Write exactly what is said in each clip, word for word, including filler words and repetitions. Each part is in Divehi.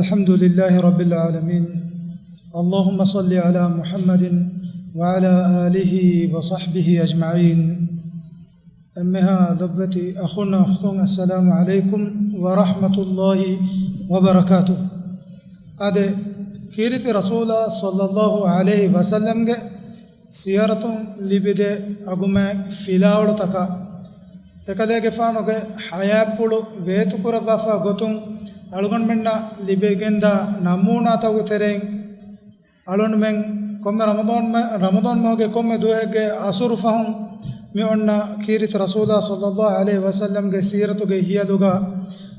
الحمد لله رب العالمين. اللهم صل على محمد وعلى آله وصحبه أجمعين. އެންމެހާ ލޮބުވެތި އަޚުންނާ އުޚްތުން، އައްސަލާމު ޢަލައިކުމް ވަރަޙްމަތުﷲި ވަބަރަކާތުހު. އާދެ، ކީރިތި ރަސޫލާ ޞައްލައްލާހު ޢަލައިހި ވަސައްލަމްގެ ސީރަތުން ލިބިދޭ އަގުމާތް ފިލާވަޅުތަކާ، އެކަލޭގެފާނުގެ ޙަޔާތްޕުޅު ވޭތުކުރައްވާފާ ގޮތުން އަޅުގަނޑުމެންނަށް ލިބިގެންދާ ނަމޫނާތަކުގެ ތެރެއިން، އަޅުންމެން ކޮންމެ ރަމަޟާން މަ-، ރަމަޟާން މަހުގެ ކޮންމެ ދުވަހެއްގެ އަސުރު ފަހުން މި އޮންނަ ކީރިތި ރަސޫލާ ޞައްލައްލާހު ޢަލައިހި ވަސައްލަމްގެ ސީރަތުގެ ހިޔަލުގަ،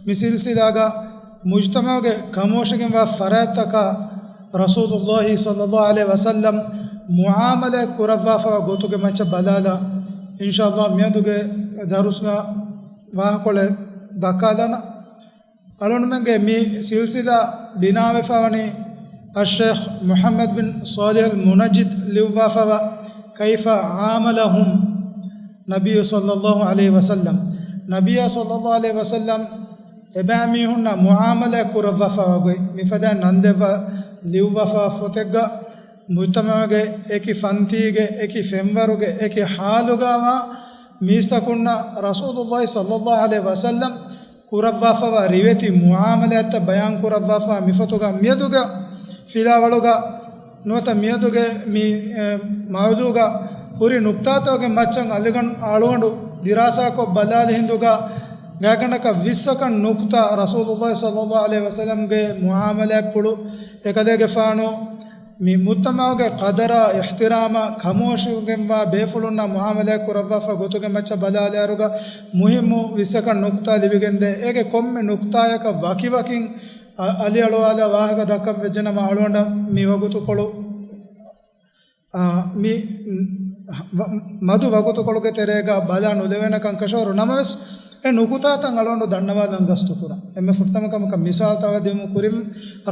މި ސިލްސިލާގަ މުޖްތަމަޢުގެ ކަމުވެށިގެންވާ ފަރާތްތަކާ ރަސޫލުﷲި ޞައްލައްލާހު ޢަލައިހި ވަސައްލަމް މުޢާމަލާތް ކުރައްވާފަވާ ގޮތުގެ މައްޗަށް ބަލާލާ، އިންޝާﷲ މިއަދުގެ ދަރުސްގަ ވާހަކަކޮޅެއް ދައްކާލާނަން. އަޅުންމެންގެ މި ސިލްސިލާ ބިނާވެފަވަނީ އައްޝޭޚް މުޙައްމަދު ބިން ޞާލިޙުލް މުނައްޖިދު ލިޔުއްވާފަވާ ކައިފަ ޢާމަލަހުމް ނަބިއްޔު ޞައްލައްލާހު ޢަލައިހި ވަސައްލަމް. ނަބިއްޔާ ޞައްލައްލާހު ޢަލައިހި ވަސައްލަމް އެބައިމީހުންނާ މުޢާމަލާތް ކުރައްވާފަވާ ގޮތް މިފަދައިން ނަންދެއްވާ ލިޔުއްވާފަވާ ފޮތެއްގަ، މުޖްތަމަޢުގެ އެކި ފަންތީގެ އެކި ފެންވަރުގެ އެކި ޙާލުގަވާ މީސްތަކުންނަށް ރަސޫލުﷲި ޞައްލައްލާހު ޢަލައިހި ވަސައްލަމް ކުރައްވާފަވާ ރިވެތި މުޢާމަލާތްތައް ބަޔާން ކުރައްވާފަ މިފޮތުގަ މިއަދުގެ ފިލާވަޅުގަ ނުވަތަ މިއަދުގެ މި، އެ، މައުޟޫގަ ހުރި ނުކްތާތަކުގެ މައްޗަށް އަލިގަން އަޅުގަނޑު ދިރާސާކޮށް ބަލާލި ހިނދުގަ ގާތްގަނޑަކަށް ވިއްސަކަށް ނުކްތާ ރަސޫލުﷲި ޞައްލައްލާހު ޢަލައިހި ވަސައްލަމްގެ މުޢާމަލާތްޕުޅު އެކަލޭގެފާނު މި މުޖްތަމަޢުގެ ޤަދަރާ، އިޙްތިރާމާ، ކަމުވެށިގެންވާ ބޭފުޅުންނާ މުޢާމަލާތް ކުރައްވާފަ ގޮތުގެ މައްޗަށް ބަލާލާއިރުގަ މުހިއްމު ވިއްސަކަށް ނުކްތާ ލިބިގެންދޭ. އޭގެ ކޮންމެ ނުކްތާޔަކަށް ވަކިވަކިން އަ-، އަލިއަޅުވާލާ ވާހަކަ ދައްކަން ވެއްޖެނަމަ އަޅުގަނޑަށް މި ވަގުތުކޮޅު، އާ، މި ވަ-، މަދު ވަގުތުކޮޅުގެ ތެރޭގަ ބަލާ ނުލެވޭނެ ކަންކަށަވަރު ނަމަވެސް، އެ ނުކުތާތައް އަޅުގަނޑު ދަންނަވާލަން ގަސްތުކުރަން. އެންމެ ފުރަތަމަ ކަމަކަށް މިސާލުތަކަށް ދިއުމަށް ކުރިން،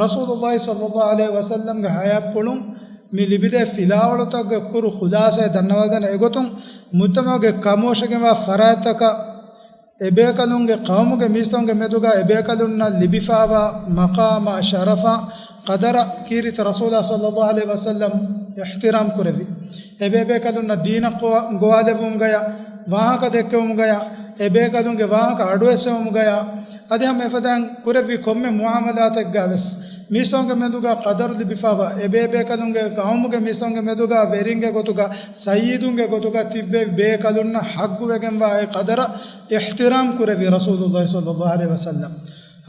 ރަސޫލުﷲި ޞައްލައްލާހު ޢަލައިހި ވަސައްލަމްގެ ޙަޔާތްޕުޅުން މި ލިބިދޭ ފިލާވަޅުތަކުގެ ކުރު ޚުލާޞާއެއް ދަންނަވާދޭނެ. އެގޮތުން މުޖްތަމަޢުގެ ކަމުވެށިގެންވާ ފަރާތްތަކަށް އެބޭކަލުންގެ ޤައުމުގެ މީސްތަކުންގެ މެދުގަ އެބޭކަލުންނަށް ލިބިފާވާ މަޤާމާ، ޝަރަފާ، ޤަދަރަށް ކީރިތި ރަސޫލާ ޞައްލައްލާހު ޢަލައިހި ވަސައްލަމް އިޙްތިރާމް ކުރެއްވި. އެބޭބޭކަލުންނަށް ދީނަށް ގޮ-، ގޮވާލެއްވުމުގަޔާ، ވާހަކަ ދެއްކެވުމުގަޔާ، އެބޭކަލުންގެ ވާހަކަ އަޑުއެއްސެވުމުގަޔާ، އަދި ހަމަ އެފަދައިން ކުރެއްވި ކޮންމެ މުޢާމަލާތެއްގަ ވެސް، މީސްތަކުންގެ މެދުގަ ޤަދަރު ލިބިފާވާ، އެބޭބޭކަލުންގެ ޤައުމުގެ މީސްތަކުންގެ މެދުގަ ވެރިންގެ ގޮތުގަ، ސައްޔިދުންގެ ގޮތުގަ ތިއްބެވި ބޭކަލުންނަށް ޙައްޤުވެގެންވާ އެ ޤަދަރަށް އިޙްތިރާމް ކުރެއްވި ރަސޫލުﷲި ޞައްލައްލާހު ޢަލައިހި ވަސައްލަމް.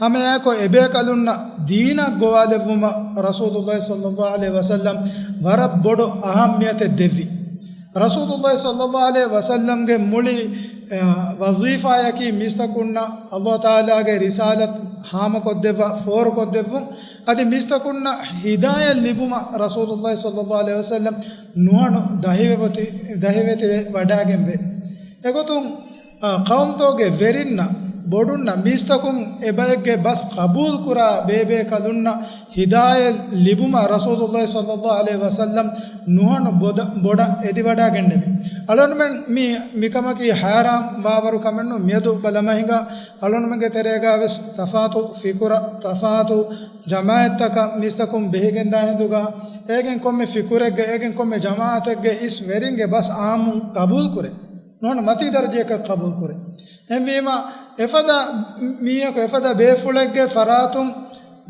ހަމައެއާއެކު އެބޭކަލުންނަށް ދީނަށް ގޮވާލެއްވުމަށް ރަސޫލުﷲި ޞައްލައްލާހު ޢަލައިހި ވަސައްލަމް ވަރަށް ބޮޑު އަހައްމިޔަތެއް ދެއްވި. ރަސޫލުﷲި ޞައްލައްލާހު ޢަލައިހި ވަސައްލަމްގެ މުޅި، އަ، ވަޒީފާޔަކީ މީސްތަކުންނަށް ﷲ ތަޢާލާގެ ރިސާލަތު ހާމަކޮށްދެއްވާ، ފޯރުކޮށްދެއްވުން، އަދި މީސްތަކުންނަށް ހިދާޔަތް ލިބުމަށް ރަސޫލުﷲި ޞައްލައްލާހު ޢަލައިހި ވަސައްލަމް ނުހަނު ދަހިވެތި-، ދަހިވެތިވެ ވަޑައިގެންވޭ. އެގޮތުން، އާ، ޤައުމުތަކުގެ ވެރިންނަށް، ބޮޑުންނަށް، މީސްތަކުން އެބައެއްގެ ބަސް ޤަބޫލުކުރާ ބޭބޭކަލުންނަށް ހިދާޔަތް ލިބުމަށް ރަސޫލުﷲި ޞައްލައްލާހު ޢަލައިހި ވަސައްލަމް ނުހަނު ބޮޑަށް، ބޮޑަށް އެދިވަޑައިގެންނެވި. އަޅުގަނޑުމެން މި، މިކަމަކީ ހައިރާން ވާވަރު ކަމެއް ނޫން. މިއަދު ބަލަމާ ހިނގާ އަޅުގަނޑުމެންގެ ތެރޭގަ ވެސް ތަފާތު ފިކުރަށް، ތަފާތު ޖަމާޢަތްތަކަށް މީސްތަކުން ބެހިގެންދާ ހިނދުގަ، އޭގެން ކޮންމެ ފިކުރެއްގެ، އޭގެން ކޮންމެ ޖަމާޢަތެއްގެ އިސް ވެރިންގެ ބަސް އާއްމުން ޤަބޫލުކުރޭ. ނުހަނު މަތީ ދަރަޖަޔަކަށް ޤަބޫލުކުރޭ. އެހެންވީމަ، އެފަދަ މީހަކު، އެފަދަ ބޭފުޅެއްގެ ފަރާތުން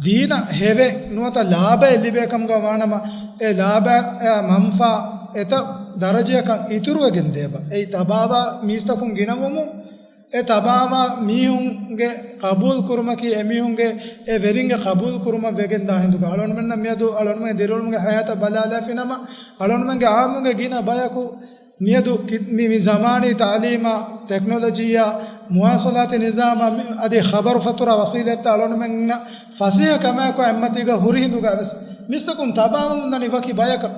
ދީނަށް ހެވެ ނުވަތަ ލާބައެއް ލިބޭ ކަމުގަ ވާނަމަ، އެ ލާބައާ މަންފާ އެތައް ދަރަޖަޔަކަށް އިތުރުވެގެން ދޭބަ. އެއީ ތަބާވާ މީސްތަކުން ގިނަވުމުން، އެ ތަބާވާ މީހުންގެ ޤަބޫލު ކުރުމަކީ، އެމީހުންގެ އެ ވެރިންގެ ޤަބޫލު ކުރުމަށް ވެގެން ދާ ހިނދުގަ، އަޅުގަނޑުމެންނަށް މިއަދު އަޅުގަނޑުމެން ދިރިއުޅުމުގެ ހަޔާތަށް ބަލާލާފިނަމަ، އަޅުގަނޑުމެންގެ އާއްމުގެ ގިނަ ބަޔަކު މިއަދު ކި-، މި، މި ޒަމާނީ ތަޢުލީމާ، ޓެކްނޮލޮޖީއާ، މުވާޞަލާތީ ނިޒާމާ، މި، އަދި ޚަބަރު ފަތުރާ ވަސީލަތްތައް އަޅުގަނޑުމެންނަށް ފަސޭހަ ކަމާއެކު އެއްމަތީގަ ހުރި ހިނދުގަ ވެސް، މީސްތަކުން ތަބާވަމުން ދަނީ ވަކި ބަޔަކަށް.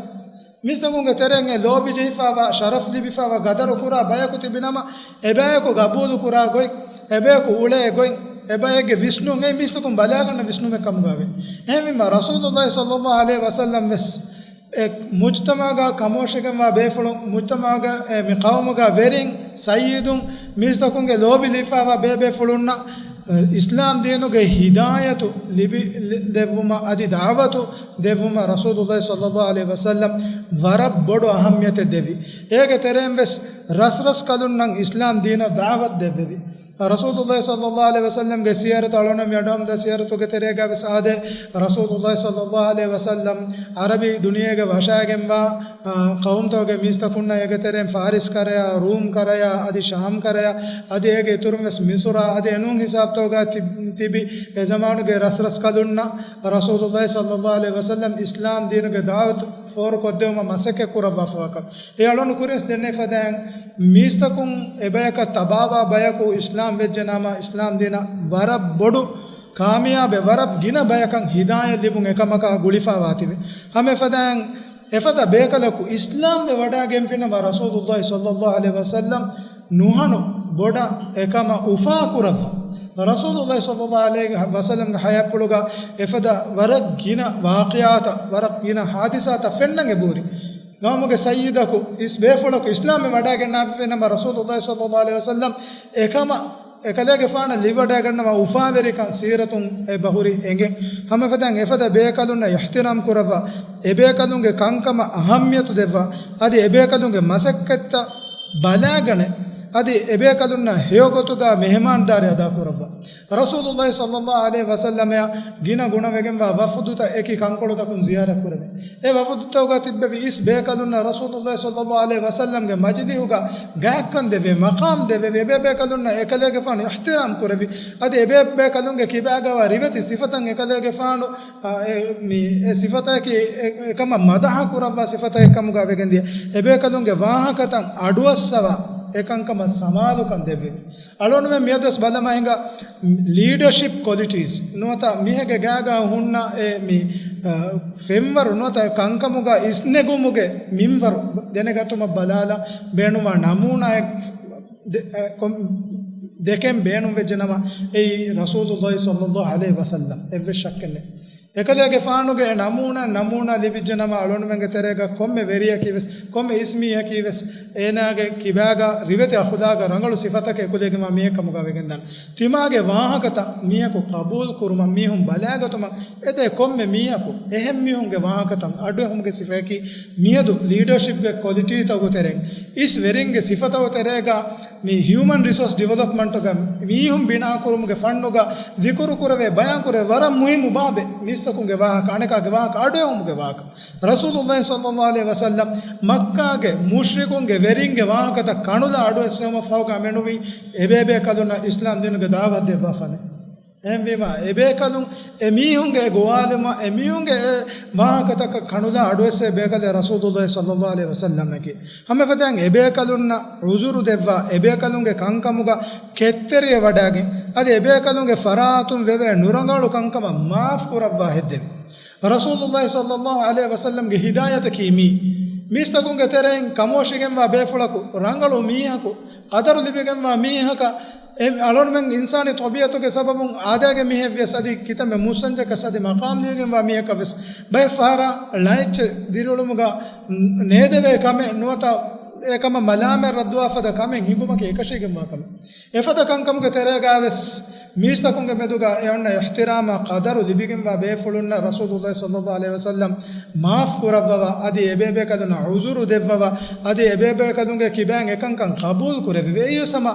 މީސްތަކުންގެ ތެރެއިން އެ ލޯބި ޖެހިފާވާ، ޝަރަފް ލިބިފާވާ، ގަދަރު ކުރާ ބަޔަކު ތިބިނަމަ، އެބަޔަކު ގަބޫލު ކުރާ ގޮތް، އެބަޔަކު އުޅޭ ގޮތް، އެބައެއްގެ ވިސްނުން އެ މީސްތަކުން ބަލާގަންނަ ވިސްނުމެއް ކަމުގަވޭ. އެހެންވީމަ، ރަސޫލުﷲި ޞައްލައްލާހު ޢަލައިހި ވަސައްލަމް ވެސް އެ މުޖްތަމަޢުގަ ކަމުވެށިގެންވާ ބޭފުޅުން، މުޖްތަމަޢުގަ އެ މި ޤައުމުގަ ވެރިން، ސައްޔިދުން، މީސްތަކުންގެ ލޯބި ލިބިފާވާ ބޭބޭފުޅުންނަށް އިސްލާމް ދީނުގެ ހިދާޔަތު ލިބި، ލި-، ދެއްވުމަށް އަދި ދަޢުވަތު ދެއްވުމަށް ރަސޫލުﷲ ޞައްލަﷲ ޢަލައިހި ވަސައްލަމް ވަރަށް ބޮޑު އަހައްމިޔަތެއް ދެއްވި. އޭގެ ތެރެއިން ވެސް ރަސްރަސްކަލުންނަށް އިސްލާމް ދީނަށް ދަޢުވަތު ދެއްވެވި. ރަސޫލުﷲ ޞައްލަﷲ ޢަލައިހި ވަސައްލަމްގެ ސީރަތު އަޅުނަމި އަޑުއަމްދާ ސީރަތުގެ ތެރޭގަ ވެސް އާދޭ، ރަސޫލުﷲ ޞައްލަﷲ ޢަލައިހި ވަސައްލަމް ޢަރަބި ދުނިޔޭގަ ވަށާގެންވާ، އާ، ޤައުމުތަކުގެ މީސްތަކުންނަށް އޭގެ ތެރެއިން ފާރިސް ކަރަޔާ، ރޫމް ކަރަޔާ، އަދި ޝާމް ކަރަޔާ، އަދި އޭގެ އިތުރުން ވެސް މިސުރާ، އަދި އެނޫން ހިސާބުތަކުގަ ތި-، ތިބި އެ ޒަމާނުގެ ރަސްރަސްކަލުންނަށް ރަސޫލުﷲ ޞައްލަﷲ ޢަލައިހި ވަސައްލަމް އިސްލާމް ދީނުގެ ދަޢުވަތު ފޯރުކޮށްދެވުމަށް މަސައްކަތް ކުރައްވާފަވާކަން. އެ އަޅުން ކުރިން ދެންނެވި ފަދައިން، މީސްތަކުން އެބަޔަކަށް ތަބާވާ ބަޔަކު އިސްލާމް ވެއްޖެ ނަމަ، އިސްލާމް ދީނަށް ވަރަށް ބޮޑު ކާމިޔާބެއް، ވަރަށް ގިނަ ބަޔަކަށް ހިދާޔަތް ލިބުން އެކަމަކާ ގުޅިފައިވާތިބެ. ހަމަ އެފަދައިން އެފަދަ ބޭކަލަކު އިސްލާމްވެ ވަޑައިގެންފިނަމަ، ރަސޫލުﷲ ޞައްލަﷲ ޢަލައިހި ވަސައްލަމް ނުހަނު ބޮޑަށް އެކަމަށް އުފާކުރައްވާ. ރަސޫލުﷲ ޞައްލަﷲ ޢަލައިހި ވަސައްލަމްގެ ޙަޔާތްޕުޅުގަ އެފަދަ ވަރަށް ގިނަ ވާޤިޢާތައް، ވަރަށް ގިނަ ޙާދިސާތައް ފެންނަން އެބަހުރި. ގައުމުގެ ސައްޔިދަކު އިސް ބޭފުޅަކު އިސްލާމްވެ ވަޑައިގެންނާފިނަމަ، ރަސޫލުﷲ ޞައްލަﷲ ޢަލައިހި ވަސައްލަމް އެކަމަށް އެކަލޭގެފާނަށް ލިބިވަޑައިގަންނަވާ އުފާވެރިކަން ސީރަތުން އެބަހުރި އެނގެން. ހަމަ އެފަދައިން އެފަދަ ބޭކަލުންނަށް އިޙްތިރާމް ކުރައްވާ، އެބޭކަލުންގެ ކަންކަމަށް އަހައްމިޔަތު ދެއްވާ، އަދި އެބޭކަލުންގެ މަސައްކަތްތައް ބަލާގަނެ، އަދި އެބޭކަލުންނަށް ހެޔޮގޮތުގަ މެހެމާންދާރީ އަދާކުރައްވާ. ރަސޫލުﷲ ޞައްލަﷲ ޢަލައިހި ވަސައްލަމަށް ގިނަ ގުނަވެގެންވާ ވަފުދުތައް އެކި ކަންކޮޅުތަކުން ޒިޔާރަތް ކުރެވޭ. އެ ވަފުދުތަކުގަ ތިއްބެވި އިސް ބޭކަލުންނަށް ރަސޫލުﷲ ޞައްލަﷲ ޢަލައިހި ވަސައްލަމްގެ މަޖިލިހުގަ ގާތްކަން ދެއްވި، މަޤާމް ދެއްވެވި، އެބޭބޭކަލުންނަށް އެކަލޭގެފާނު އިޙްތިރާމް ކުރެވި، އަދި އެބޭބޭކަލުންގެ ކިބާގަވާ ރިވެތި ސިފަތައް އެކަލޭގެފާނު، އާ، އެ، މި، އެ ސިފަތަކީ އެ، އެކަމަށް މަދަޙަ ކުރައްވާ ސިފަތައް އެކަމުގަ ވެގެންދިޔަ، އެބޭކަލުންގެ ވާހަކަތައް އަޑުއައްސަވާ އެކަންކަމަށް ސަމާލުކަން ދެއްވެވި. އަޅުންމެން މިއަދުވެސް ބަލަމާ ހިނގާ ލީޑަޝިޕް ކޮލިޓީސް ނުވަތަ މީހެއްގެ ގާގަ ހުންނަ އެ މި، އަ، ފެންވަރު ނުވަތަ ކަންކަމުގަ އިސްނެގުމުގެ މިންވަރު ދެނެގަތުމަށް ބަލާލާ ބޭނުންވާ ނަމޫނާއެއް ދެ-، އަ، ކޮން-، ދެކެން ބޭނުންވެއްޖެ ނަމަ، އެއީ ރަސޫލުﷲ ޞައްލަﷲ ޢަލައިހި ވަސައްލަމް އެއްވެސް ޝައްކެއް ނެތް. އެކަލޭގެފާނުގެ ނަމޫނާ، ނަމޫނާ ލިބިއްޖެ ނަމަ، އަޅުންމެންގެ ތެރޭގަ ކޮންމެ ވެރިޔަކީ ވެސް، ކޮންމެ އިސްމީހަކީ ވެސް، އޭނާގެ ކިބާގަ ރިވެތި އަޚުލާގަށް ރަނގަޅު ސިފަތަކެއް އެކުލެވިގެންވާ މީހެއް ކަމުގަ ވެގެންދާނެ. ތިމާގެ ވާހަކަތައް މީހަކު ޤަބޫލު ކުރުމަށް، މީހުން ބަލާގަތުމަށް އެދޭ ކޮންމެ މީހަކު، އެހެން މީހުންގެ ވާހަކަތައް އަޑުއެހުމުގެ ސިފަޔަކީ މިއަދު ލީޑަޝިޕްގެ ކޮލިޓީތަކުގެ ތެރެއިން އިސް ވެރިންގެ ސިފަތަކުގެ ތެރޭގަ މި ހިއުމަން ރިސޯސް ޑިވެލޮޕްމަންޓުގަ މީހުން ބިނާކުރުމުގެ ފަންނުގަ ޛިކުރު ކުރެވޭ، ބަޔާން ކުރެވޭ ވަރަށް މުހިއްމު ބާބެއް، މީސްތަކުންގެ ވާހަކަ، އަނެކާގެ ވާހަކަ، އަޑުއެހުމުގެ ވާހަކަ. ރަސޫލުﷲ ޞައްލަﷲ ޢަލައިހި ވަސައްލަމް މައްކާގެ މުޝްރިކުންގެ ވެރިންގެ ވާހަކަތައް ކަނުލާ އަޑުއެއްސެވުމަށްފަހުގަ މެނުވީ އެބޭބޭކަލުންނަށް އިސްލާމް ދީނުގެ ދަޢުވަތު ދެއްވާފަނެ. އެހެންވީމަ، އެބޭކަލުން އެމީހުންގެ ގޮވާލުމަށް، އެމީހުންގެ އެ ވާހަކަތަކަށް ކަނުލާ އަޑުއެއްސެވި ބޭކަލެއް ރަސޫލުﷲ ޞައްލަﷲ ޢަލައިހި ވަސައްލަމަކީ. ހަމަ އެފަދައިން އެބޭކަލުންނަށް ޢުޛުރު ދެއްވާ، އެބޭކަލުންގެ ކަންކަމުގަ ކެތްތެރިވެވަޑައިގެން، އަދި އެބޭކަލުންގެ ފަރާތުން ވެވޭ ނުރަނގަޅު ކަންކަމަށް މާފް ކުރައްވާ ހެއްދެވި. ރަސޫލުﷲ ޞައްލަﷲ ޢަލައިހި ވަސައްލަމްގެ ހިދާޔަތަކީ މީ. މީސްތަކުންގެ ތެރެއިން ކަމުވެށިގެންވާ ބޭފުޅަކު، ރަނގަޅު މީހަކު، ޤަދަރު ލިބިގެންވާ މީހަކަށް، އެ އަޅުންމެން އިންސާނީ ޠަބީޢަތުގެ ސަބަބުން އާދައިގެ މީހެއްވިޔަސް އަދި ކިތަންމެ މުއްސަންޖެކަސް އަދި މަޤާމް ލިބިގެންވާ މީހަކަށް ވެސް ބައެއް ފަހަރަށް ޅައެއްޗެއް ދިރިއުޅުމުގަ ނޭދެވޭ ކަމެއް ނުވަތަ އެކަމަށް މަލާމާތް ރައްދުވާ ފަދަ ކަމެއް ހިނގުމަކީ އެކަށީގެންވާ ކަމެއް. އެފަދަ ކަންކަމުގެ ތެރޭގަ ވެސް މީސްތަކުންގެ މެދުގަ އެ އޮންނަ އިޙްތިރާމާ ޤަދަރު ލިބިގެންވާ ބޭފުޅުންނަށް ރަސޫލުﷲ ޞައްލަﷲ ޢަލައިހި ވަސައްލަމް މާފް ކުރައްވަވާ، އަދި އެބޭބޭކަލުންނަށް ޢުޛުރު ދެއްވަވާ، އަދި އެބޭބޭކަލުންގެ ކިބައިން އެކަންކަން ޤަބޫލު ކުރެވެވޭ. އެއީވެސް ހަމަ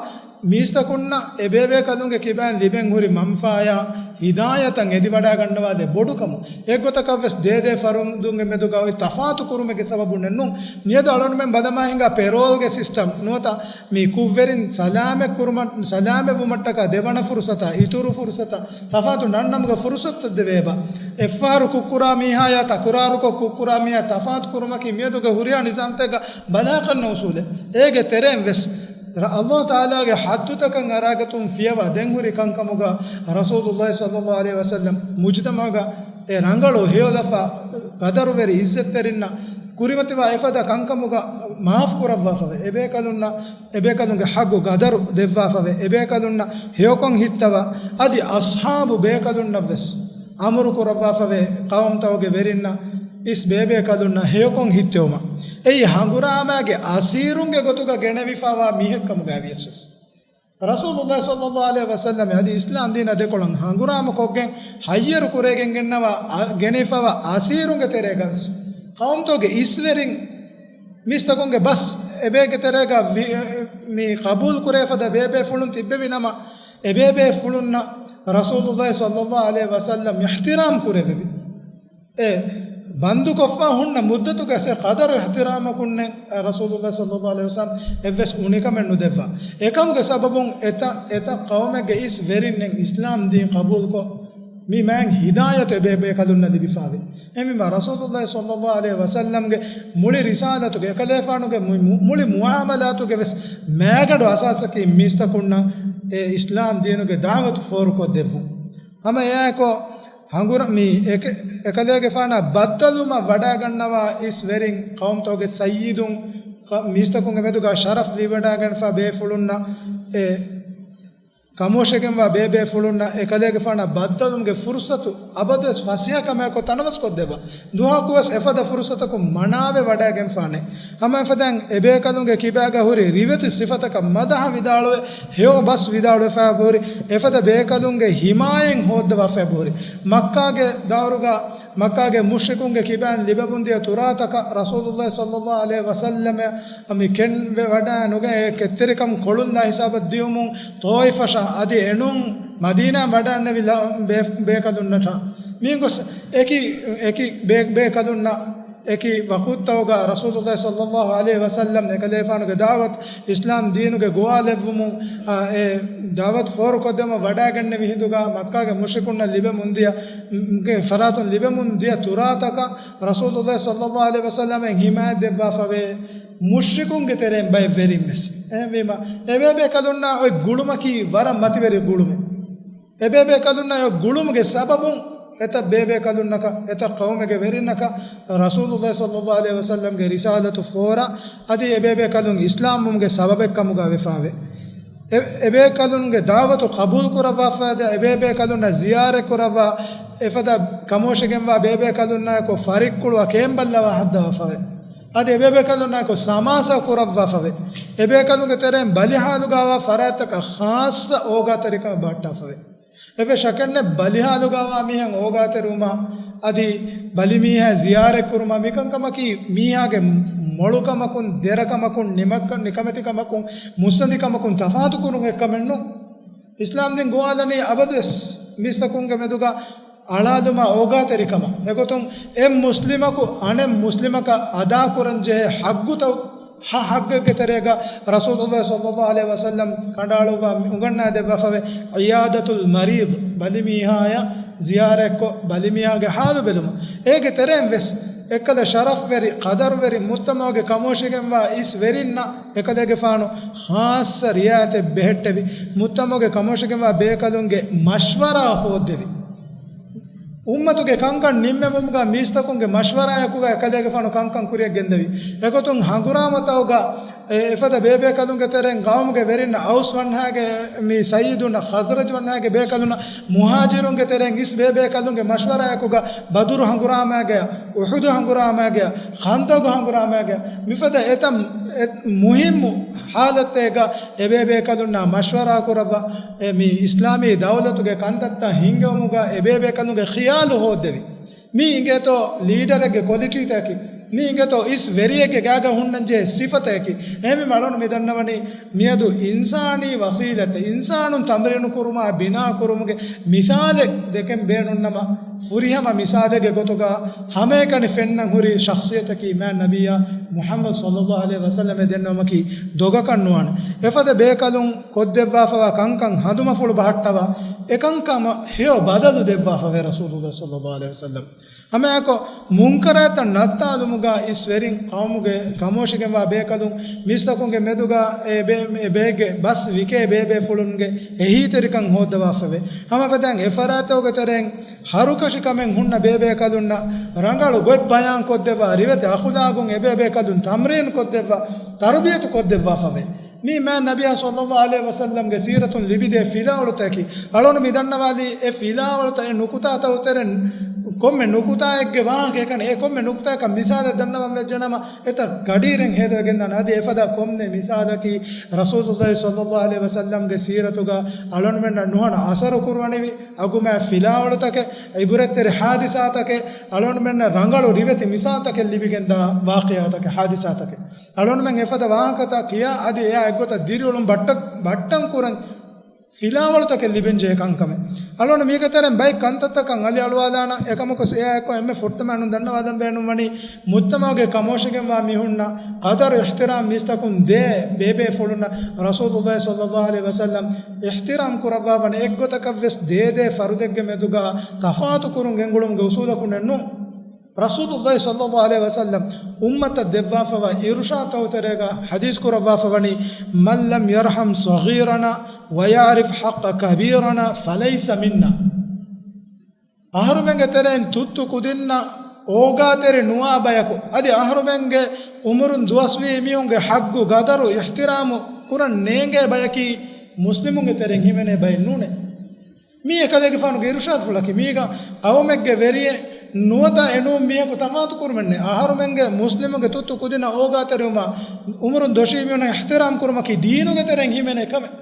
މީސްތަކުންނަށް އެބޭބޭކަލުންގެ ކިބައިން ލިބެން ހުރި މަންފާޔާ ހިދާޔަތަށް އެދިވަޑައިގަންނަވާލެއް ބޮޑުކަމު. އެއްގޮތަކަށް ވެސް ދޭދޭ ފަރުދުންގެ މެދުގަ އޮތް ތަފާތު ކުރުމެއްގެ ސަބަބުންނެއް ނޫން. މިއަދު އަޅުންމެން ބަލަމާ ހިނގާ ޕެރޯލްގެ ސިސްޓަމް ނުވަތަ މި ކުށްވެރިން ސަލާމަތް ކުރުމަށް، ސަލާމަތް ވުމަށްޓަކާ ދެވަނަ ފުރުސަތާ، އިތުރު ފުރުސަތާ، ތަފާތު ނަންނަމުގެ ފުރުސަތުތައް ދެވޭބާ. އެއްފަހަރު ކުށްކުރާ މީހާޔާ ތަކުރާރުކޮށް ކުށްކުރާ މީހާ ތަފާތު ކުރުމަކީ މިއަދުގެ ހުރިހާ ނިޒާމްތަކެއްގަ ބަލާކަންނަ އުސޫލެއް. އޭގެ ތެރެއިން ވެސް ރ-، ﷲ ތަޢާލާގެ ޙައްދުތަކަށް އަރާގަތުން ފިޔަވާ ދެން ހުރި ކަންކަމުގަ ރަސޫލުﷲ ޞައްލަﷲ ޢަލައިހި ވަސައްލަމް މުޖުތަމަޢުގަ އެ ރަނގަޅު ހެޔޮލަފާ ޤަދަރުވެރި އިއްޒަތްތެރިންނަށް ކުރިމަތިވާ އެފަދަ ކަންކަމުގަ މާފް ކުރައްވާފަވޭ. އެބޭކަލުންނަށް އެބޭކަލުންގެ ޙައްޤު ޤަދަރު ދެއްވާފަވޭ. އެބޭކަލުންނަށް ހެޔޮކޮށް ހިއްތަވާ، އަދި އަޞްޙާބު ބޭކަލުންނަށްވެސް އަމުރު ކުރައްވާފަވޭ، ޤައުމުތަކުގެ ވެރިންނަށް އިސް ބޭބޭކަލުންނަށް ހެޔޮކޮށް ހިއްތެވުމަށް. އެއީ ހަނގުރާމާގެ އަސީރުންގެ ގޮތުގަ ގެނެވިފަވާ މީހެއްކަމުގައިވިޔަސް ވެސް. ރަސޫލުﷲ ޞައްލަﷲ ޢަލައިހި ވަސައްލަމަ އަދި އިސްލާމް ދީނާ ދެކޮޅަށް ހަނގުރާމަ ކޮށްގެން ހައްޔަރު ކުރެގެން ގެންނަވާ، އަ، ގެނެފަވާ އަސީރުންގެ ތެރޭގަވެސް ޤައުމުތަކުގެ އިސްވެރިން މީސްތަކުންގެ ބަސް އެބޭގެ ތެރޭގަ ވި-، މި ޤަބޫލު ކުރެވިފަދަ ބޭބޭފުޅުން ތިއްބެވި ނަމަ، އެބޭބޭފުޅުންނަށް ރަސޫލުﷲ ޞައްލަﷲ ޢަލައިހި ވަސައްލަމް އިޙްތިރާމް ކުރެވެވި. އެ ބަންދުކޮށްފަ ހުންނަ މުއްދަތުގެ އެ ޤަދަރު އިޙްތިރާމަކުންނެއް ރަސޫލުﷲ ޞައްލަﷲ ޢަލައިހި ވަސައްލަމް އެއްވެސް އުނިކަމެއް ނުދެއްވާ. އެކަމުގެ ސަބަބުން އެތައް، އެތައް ޤައުމެއްގެ އިސް ވެރިންނެއް އިސްލާމް ދީން ޤަބޫލުކޮށް، މި މާތް ހިދާޔަތު އެބޭބޭކަލުންނަށް ލިބިފާވި. އެހެންވީމަ ރަސޫލުﷲ ޞައްލަﷲ ޢަލައިހި ވަސައްލަމްގެ މުޅި ރިސާލަތުގެ، އެކަލޭފާނުގެ މު-، މު-، މުޅި މުޢާމަލާތުގެ ވެސް މައިގަނޑު އަސާސަކީ މީސްތަކުންނަށް އެ އިސްލާމް ދީނުގެ ދަޢުވަތު ފޯރުކޮށްދެއްވުން. ހަމަ އެއާއެކު ހަނގުރ-، މި އެކ-، އެކަލޭގެފާނާ ބައްދަލުވުމަށް ވަޑައިގަންނަވާ އިސް ވެރިން ޤައުމުތަކުގެ ސައްޔިދުން، މީސްތަކުންގެ މެދުގަ ޝަރަފް ލިބިވަޑައިގެންފަ ބޭފުޅުންނަށް އެ ކަމުވެށިގެންވާ ބޭބޭފުޅުންނަށް އެކަލޭގެފާނާ ބައްދަލުވުމުގެ ފުރުޞަތު އަބަދުވެސް ފަސޭހަކަމާއެކު ތަނަވަސްކޮށްދެއްވާ. ދުވަހަކުވެސް އެފަދަ ފުރުޞަތަކުން މަނާވެ ވަޑައިގެންފާނެ. ހަމަ އެފަދައިން އެބޭކަލުންގެ ކިބާގަ ހުރި ރިވެތި ސިފަތަކަށް މަދަހަ ވިދާޅުވެ، ހެޔޮ ބަސް ވިދާޅުވެފައި ހުރި، އެފަދަ ބޭކަލުންގެ ހިމާޔަތް ހޯއްދަވާފައި ހުރި. މައްކާގެ ދައުރުގަ މައްކާގެ މުޝްރިކުންގެ ކިބާއިން ލިބެމުންދިޔަ ތުރާތަކަށް ރަސޫލުﷲ ޞައްލަﷲ ޢަލައިހި ވަސައްލަމަ މި ކެންވެ ވަޑައި ނުގަތެ ކެތްތެރިކަން ކޮޅުންދާ ހިސާބަށް ދިޔުމުން ޠާއިފަށާ އަދި އެނޫން މަދީނާ ވަޑައިންނެވި ބޭ-، ބޭކަލުންނަށާ. މިގޮސް އެކި، އެކި ބޭ-، ބޭކަލުންނަށް އެކި ވަޤުތުތަކުގަ ރަސޫލުﷲ ޞައްލަﷲ ޢަލައިހި ވަސައްލަމް އެކަލޭފާނުގެ ދަޢުވަތު، އިސްލާމް ދީނުގެ ގޮވާލެއްވުމުން، އާ، އެ ދަޢުވަތު ފޯރުކޮށްދެމުން ވަޑައިގެންނެވި ހިނދުގަ މައްކާގެ މުޝްރިކުންނަށް ލިބެމުންދިޔަ، މް، ގެ ފަރާތުން ލިބެމުންދިޔަ ތުރާތަކަށް ރަސޫލުﷲ ޞައްލަﷲ ޢަލައިހި ވަސައްލަމަށް ހިމާޔަތް ދެއްވާފަވޭ މުޝްރިކުންގެ ތެރެއިން ބައެއް ވެރިން ވެސް. އެހެންވީމަ، އެބޭބޭކަލުންނާ އޮތް ގުޅުމަކީ ވަރަށް މަތިވެރި ގުޅުމެއް. އެބޭބޭކަލުންނާ އޮތް ގުޅުމުގެ ސަބަބުން އެތައް ބޭބޭކަލުންނަކަށް، އެތައް ޤައުމެއްގެ ވެރިންނަކަށް ރަސޫލުﷲ ޞައްލަﷲ ޢަލައިހި ވަސައްލަމްގެ ރިސާލަތު ފޯރާ އަދި އެބޭބޭކަލުން އިސްލާމްވުމުގެ ސަބަބެއްކަމުގަ ވެފާވޭ. އެ-، އެބޭކަލުންގެ ދަޢުވަތު ޤަބޫލު ކުރައްވާފައި އެބޭބޭކަލުންނަށް ޒިޔާރަތް ކުރައްވާ އެފަދަ ކަމުވެށިގެންވާ ބޭބޭކަލުންނާއެކު ފަރިއްކުޅު ކޭނބައްލަވާ ހައްދަވާފަވޭ. އަދި އެބޭބޭކަލުންނާއެކު ސަމާސާ ކުރައްވާފަވޭ. އެބޭކަލުންގެ ތެރެއިން ބަލިހާލުގަވާ ފަރާތްތަކަށް ޚާއްޞަ އޯގާތެރިކަމެއް ބަހައްޓާފަވޭ. އެވެ ޝަކެއްނެ ބަލިހާލުގަވާ މީހަށް އޯގާތެރިވުމާ އަދި ބަލިމީހާ ޒިޔާރަތްކުރުމާ މިކަންކަމަކީ މީހާގެ މޮޅުކަމަކުން، ދެރަކަމަކުން، ނިމަކަ-، ނިކަމެތިކަމަކުން، މުއްސަނދިކަމަކުން ތަފާތުކުރުން އެއްކަމެއްނު. އިސްލާމްދީން ގޮވާލަނީ އަބަދުވެސް މީސްތަކުންގެ މެދުގަ އަޅާލުމާ އޯގާތެރިކަމަށް. އެގޮތުން އެއް މުސްލިމަކު އަނެއް މުސްލިމަކަށް އަދާކުރަންޖެހޭ ޙައްޤުތައް ހަ ޙައްޤެއްގެ ތެރޭގަ ރަސޫލުﷲ ޞައްލަﷲ ޢަލައިހި ވަސައްލަމް ކަނޑައަޅުއްވާ މި އުނގަންނާދެއްވާފަވޭ ޢިޔާދަތުލް މަރީޟް، ބަލިމީހާޔަށް ޒިޔާރަތްކޮށް ބަލިމީހާގެ ޙާލު ބެލުމަށް. އޭގެ ތެރެއިން ވެސް އެއްކަލަ ޝަރަފްވެރި، ޤަދަރުވެރި މުޖްތަމަޢުގެ ކަމުވެށިގެންވާ އިސް ވެރިންނަށް އެކަލޭގެފާނު ޚާއްޞަ ރިޢާޔަތެއް ބެހެއްޓެވި، މުޖްތަމަޢުގެ ކަމުވެށިގެންވާ ބޭކަލުންގެ މަޝްވަރާ ހޯއްދެވި. އުއްމަތުގެ ކަންކަން ނިންމެވުމުގަ މީސްތަކުންގެ މަޝްވަރާއެކުގަ އެކަލޭގެފާނު ކަންކަން ކުރިއަށް ގެންދެވި. އެގޮތުން ހަނގުރާމަތަކުގަ އެ އެފަދަ ބޭބޭކަލުންގެ ތެރެއިން ޤައުމުގެ ވެރިންނަށް އައުސް ވަންހާގެ މި ސައްޔިދުންނަށް، ޚަޒްރަޖް ވަންހާގެ ބޭކަލުންނަށް، މުހާޖިރުންގެ ތެރެއިން އިސް ބޭބޭކަލުންގެ މަޝްވަރާއެކުގަ ބަދުރު ހަނގުރާމައިގަޔަށް، އުޙުދު ހަނގުރާމައިގަޔަށް، ޚަންދަގު ހަނގުރާމައިގަޔަށް މިފަދަ އެތައް އެ މުހިއްމު ޙާލަތެއްގަ އެބޭބޭކަލުންނާ މަޝްވަރާ ކުރައްވާ، އެ މި އިސްލާމީ ދައުލަތުގެ ކަންތައްތައް ހިންގެވުމުގަ އެބޭބޭކަލުންގެ ޚިޔާލު ހޯއްދެވި. މީ އިނގޭތޯ ލީޑަރެއްގެ ކޮލިޓީތަކަކީ؟ މީ އިނގޭތޯ އިސް ވެރިއެއްގެ ގާގަ ހުންނަންޖެހޭ ސިފަތަކަކީ؟ އެހެންވީމަ އަޅުން މި ދަންނަވަނީ މިއަދު އިންސާނީ ވަސީލަތެއް، އިންސާނުން ތަމްރީނު ކުރުމާ ބިނާ ކުރުމުގެ މިސާލެއް ދެކެން ބޭނުންނަމަ، ފުރިހަމަ މިސާލެއްގެ ގޮތުގަ ހަމައެކަނި ފެންނަން ހުރި ޝަޚްޞިއްޔަތަކީ މާތް ނަބިއްޔާ މުޙައްމަދު ޞައްލައްލާހު ޢަލައިހި ވަސައްލަމަށް ދެންނެވުމަކީ ދޮގަކަށް ނުވާނެ. އެފަދަ ބޭކަލުން ކޮށްދެއްވާފަވާ ކަންކަން ހަނދުމަފުޅު ބަހައްޓަވާ، އެކަންކަމަށް ހެޔޮ ބަދަލު ދެއްވާފަވޭ ރަސޫލުﷲ ޞައްލައްލާހު ޢަލައިހި ވަސައްލަމް. ހަމައެކަނި މުންކަރާތްތައް ނައްތާލުމުގަ އިސް ވެރިން ޤައުމުގެ ކަމުވެށިގެންވާ ބޭކަލުން މީސްތަކުންގެ މެދުގަ އެ ބޭ-، އެ ބޭގެ ބަސް ވިކޭ ބޭބޭފުޅުންގެ އެހީތެރިކަން ހޯއްދަވާފަވޭ. ހަމަ އެފަދައިން އެފަރާތްތަކުގެ ތެރެއިން ހަރުކަށި ކަމެއް ހުންނަ ބޭބޭކަލުންނަށް ރަނގަޅު ގޮތް ބަޔާން ކޮށްދެއްވާ، ރިވެތި އަޚުލާގުން އެބޭބޭކަލުން ތަމްރީން ކޮށްދެއްވާ، ތަރުބިޔަތު ކޮށްދެއްވާފަވޭ. މީ މާތް ނަބިއްޔާ ޞައްލައްލާހު ޢަލައިހި ވަސައްލަމްގެ ސީރަތުން ލިބިދޭ ފިލާވަޅުތަކަކީ. އަޅުން މި ދަންނަވާލީ އެ ފިލާވަޅުތައް އެ ނުކުތާތައް އުތެރެން ކޮންމެ ނުކުތާއެއްގެ ވާހަކަ އެކަނި، އެ ކޮންމެ ނުކުތާއަކަށް މިސާލެއް ދަންނަވަން ވެއްޖެނަމަ، އެތައް ގަޑިއިރެއް ހޭދަވެގެންދާނެ. އަދި އެފަދަ ކޮންމެ މިސާލަކީ ރަސޫލުﷲ ޞައްލަﷲ ޢަލައިހި ވަސައްލަމްގެ ސީރަތުގަ އަޅުންމެންނަށް ނުހަނު އަސަރު ކުރުވަނިވި އަގުމާ ފިލާވަޅުތަކެއް، ޢިބުރަތްތެރި ޙާދިސާތަކެއް، އަޅުންމެންނަށް ރަނގަޅު ރިވެތި މިސާލްތަކެއް ލިބިގެންދާ ވާޤިޢާތަކެއް، ޙާދިސާތަކެއް. އަޅުންމެން އެފަދަ ވާހަކަތައް ކިޔާ އަދި އެއާ އެއްގޮތަށް ދިރިއުޅުން ބައްޓަ-، ބައްޓަން ކުރަން ފިލާވަޅުތަކެއް ލިބެންޖެހޭ ކަންކަމެއް. އަޅުގަނޑު މީގެ ތެރެއިން ބައެއް ކަންތައްތަކަށް އަލި އަޅުވާލާނަން. އެކަމަކު އެއާއެކު އެންމެ ފުރަތަމަ ނުދަންނަވާލަން ބޭނުންވަނީ، މުޖްތަމަޢުގެ ކަމަށްވެގެންވާ މީހުންނަށް ޤަދަރު އިޙްތިރާމް މީސްތަކުން ދޭ ބޭބޭފުޅުންނަށް ރަސޫލުﷲ ޞައްލަﷲ ޢަލައިހި ވަސައްލަމް އިޙްތިރާމް ކުރައްވާވަނީ އެއްގޮތަކަށްވެސް ދޭދޭ ފަރުދެއްގެ މެދުގަ ތަފާތު ކުރުން ގެންގުޅުމުގެ އުސޫލަކުންނެއް ނޫން. ރަސޫލުﷲ ޞައްލަﷲ ޢަލައިހި ވަސައްލަމް އުއްމަތަށް ދެއްވާފަވާ އިރުޝާދުތަކުގެ ތެރޭގަ ޙަދީޘް ކުރައްވާފަވަނީ، من لم يرحم صغيرنا ويعرف حق كبيرنا فليس منا. އަހަރުމެންގެ ތެރެއިން ތުއްތު ކުދިންނަށް އޯގާތެރި ނުވާ ބަޔަކު، އަދި އަހަރުމެންގެ އުމުރުން ދުވަސްވީ މީހުންގެ ޙައްޤު ޤަދަރު އިޙްތިރާމު ކުރަން ނޭނގޭ ބަޔަކީ މުސްލިމުންގެ ތެރެއިން ހިމެނޭ ބައެއް ނޫނޭ. މީ އެކަލޭގެފާނުގެ އިރުޝާދުފުޅަކީ، މީގަ ޤައުމެއްގެ ވެރިއެއް ނުވަތަ އެނޫން މީހަކު ތަފާތު ކުރުމެއް ނެތް. އަހަރުމެންގެ މުސްލިމުގެ ތުއްތު ކުދިންނަށް އޯގާތެރިވުމާ، އުމުރުން ދޮށީ މީހުންނަށް އިޙްތިރާމް ކުރުމަކީ ދީނުގެ ތެރެއިން ހިމެނޭ ކަމެއް.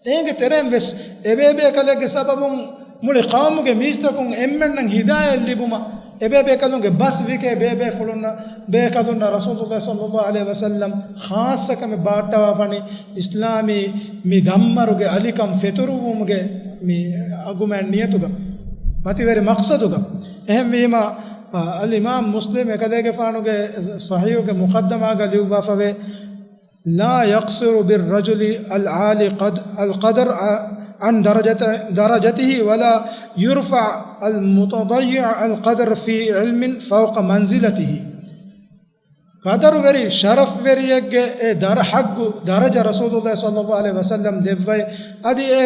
އޭގެ ތެރެއިން ވެސް އެބޭބޭކަލެއްގެ ސަބަބުން މުޅި ޤައުމުގެ މީސްތަކުން އެންމެންނަށް ހިދާޔަތް ލިބުމަށް، އެބޭބޭކަލުންގެ ބަސް ވިކޭ ބޭބޭފުޅުންނަށް، ބޭކަލުންނަށް ރަސޫލުﷲ ޞައްލަﷲ ޢަލައިހި ވަސައްލަމް ޚާއްޞަ ކަމެއް ބާއްޓަވާފަވަނީ އިސްލާމީ މި ދަންމަރުގެ އަލިކަން ފެތުރުވުމުގެ މި އަގުމާ ނިޔަތުގަ، މަތިވެރި މަޤްޞަދުގަ. އެހެންވީމަ، އަލްއިމާމް މުސްލިމް އެކަލޭގެފާނުގެ ޞަޙީޙުގެ މުޤައްދަމާގަ ލިޔުއްވާފަވޭ، لا يقصر بالرجل العالي قد-، القدر عن درجة-، درجته، ولا يرفع المتضيع القدر في علم فوق منزلته. ޤަދަރުވެރި، ޝަރަފްވެރިއެއްގެ އެ ދަރ-، ޙައްޤު، ދަރަޖަ ރަސޫލުﷲ ޞައްލަﷲ ޢަލައިހި ވަސައްލަމް ދެއްވައި، އަދި އެ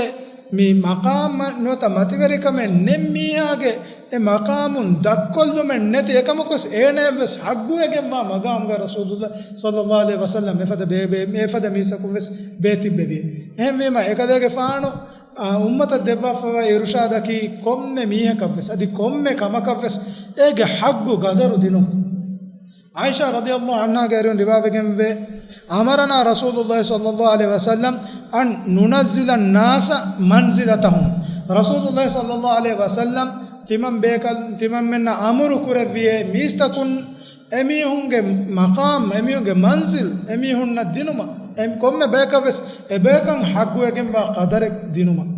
މި މަޤާމަށް ނުވަތަ މަތިވެރިކަމެއް ނެތް މީހާގެ އެ މަޤާމުން ދަށްކޮށްލުމެއް ނެތި، އެކަމަކުވެސް އޭނަޔަށްވެސް ޙައްޤުވެގެންވާ މަޤާމުގަ ރަސޫލުﷲ ޞައްލަﷲ ޢަލައިހި ވަސައްލަމް އެފަދަ ބޭ-، ބޭ-، އެފަދަ މީސްތަކުންވެސް ބޭތިއްބެވި. އެހެންވީމަ، އެކަލޭގެފާނު، އާ، އުއްމަތަށް ދެއްވާފަވާ އިރުޝާދަކީ ކޮންމެ މީހަކަށްވެސް، އަދި ކޮންމެ ކަމަކަށްވެސް އޭގެ ޙައްޤު ޤަދަރު ދިނުން. ޢާއިޝާ ރަޟިޔަﷲ ޢަންހާގެ އަރިހުން ރިވާވެގެންވޭ، أمرنا رسول الله صلى الله عليه وسلم أن ننزل الناس منزلتهم. ރަސޫލުﷲ ޞައްލަﷲ ޢަލައިހި ވަސައްލަމް ތިމަން ބޭކަލް-، ތިމަންމެންނަށް އަމުރު ކުރެއްވިއޭ، މީސްތަކުން އެމީހުންގެ މަޤާމް، އެމީހުންގެ މަންޒިލް އެމީހުންނަށް ދިނުމަށް، އެ ކޮންމެ ބަޔަކަށްވެސް އެބަޔަކަށް ޙައްޤުވެގެންވާ ޤަދަރެއް ދިނުމަށް.